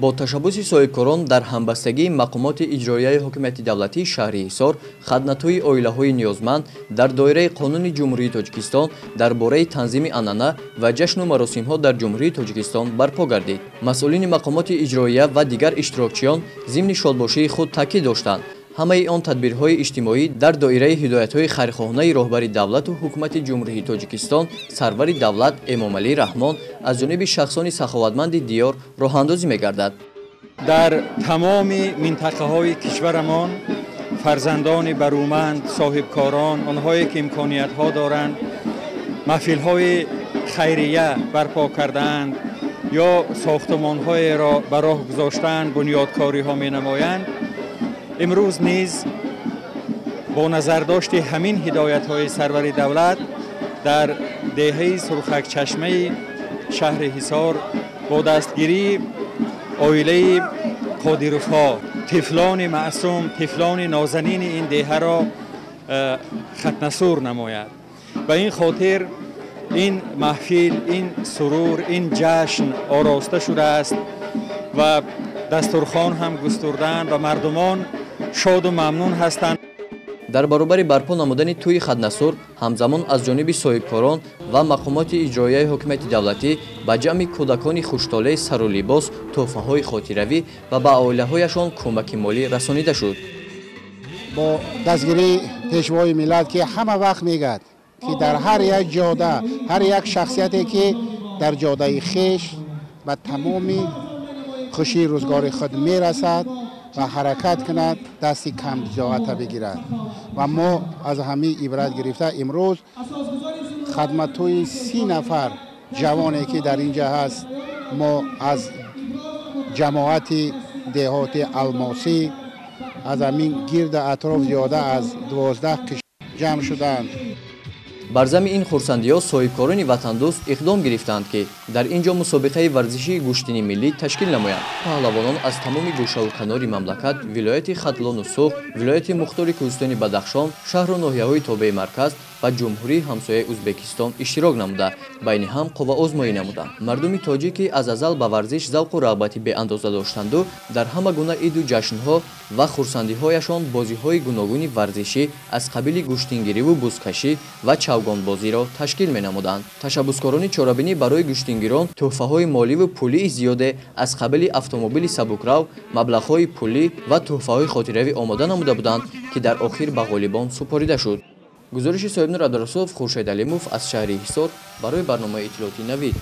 Бо ташаббуси соҳибкорон дар ҳамбастагии мақомоти иҷроияи ҳокимияти давлатии шаҳри Ҳисор хатнатӯи оилаҳои ниёзманд дар доираи Қонуни Ҷумҳурии Тоҷикистон дар бораи танзими анъана ва ҷашну маросимҳо дар Ҷумҳурии Тоҷикистон барпо гардид. Масъулини мақомоти иҷроия ва дигар иштирокчиён зимни шодбошии худ таъкид доштанд. Ҳамаи он тадбирҳои иҷтимоӣ дар доираи ҳидоятҳои хайрхоҳонаи роҳбари давлату ҳукумати Ҷумҳурии Тоҷикистон сарвари давлат Эмомалӣ Раҳмон аз ҷониби шахсони саховатманди диёр роҳандозӣ мегардад. Дар тамоми минтақаҳои кишварамон фарзандони баруманд, соҳибкорон, онҳое ки имкониятҳо доранд, маҳфилҳои хайрия барпо кардаанд ё сохтумонҳоеро ба роҳ гузоштаанд, бунёдкориҳо менамоянд. Имрӯз низ бо назардошти ҳамин ҳидоятҳои сарвари давлат дар деҳаи Сурхакчашмаи шаҳри Ҳисор бо дастгирии оилаи Қодировҳо тифлони маъсум, тифлони нозанини ин деҳаро хатнасур намояд. Ба ин хотир ин маҳфил, ин сурур, ин ҷашн ороста шудааст ва дастурхон ҳам густурдаанд ва мардумон шоду мамнун ҳастанд. Дар баробари барпо намудани тӯи хатнасур ҳамзамон аз ҷониби соҳибкорон ва мақомоти иҷроияи ҳокимияти давлатӣ ба ҷамъи кӯдакони хуштолеи сару либос, тӯҳфаҳои хотиравӣ ва ба оилаҳояшон кӯмаки молӣ расонида шуд. Бо дастгирии пешвои миллат, ки ҳама вақт мегӯяд, ки дар ҳар як ҷода, ҳар як шахсияте, ки дар ҷодаи хеш ба тамоми хушии рӯзгори худ мерасад ва ҳаракат кунад, дасти камбизоата бигирад. Ва мо аз ҳамин ибрат гирифта имрӯз хадматҳои 30 нафар ҷавоне, ки дар ин ҷа ҳаст, мо аз ҷамоати деҳоти Алмосӣ, аз ҳамин гирда атроф зиёда аз 12 киш ҷамъ шуданд. Бар зами ин хурсандиҳо соҳибкорони ватандӯст иқдом гирифтанд, ки дар ин ҷо мусобиқаи варзишии гӯштини миллӣ ташкил намоянд. Паҳлавонон аз тамоми гӯшаву канори мамлакат, вилояти Хатлону Суғд, вилояти мухтори кӯҳистони Бадахшон, шаҳру ноҳияҳои тобеи марказ ва ҷумҳурии ҳамсояи Ӯзбекистон иштирок намуда, байни ҳам қувваозмоӣ намуданд. Мардуми тоҷик, ки аз азал ба варзиш завқу рағбати беандоза доштанду дар ҳама гуна иду ҷашнҳо ва хурсандиҳояшон бозиҳои гуногуни варзишӣ аз қабили гӯштингириву бузкашӣ ва чавгонбозиро ташкил менамуданд. Ташаббускорони чорабинӣ барои гӯштингирон тӯҳфаҳои моливу пулии зиёде аз қабили автомобили сабукрав, маблағҳои пулӣ ва тӯҳфаҳои хотиравӣ омода намуда буданд, ки дар охир ба ғолибон супорида шуд. Гузориши Соҳибнур Абдурасулов, Хуршед Алимов аз шаҳри Ҳисор барои барномаи иттилоотии Навид.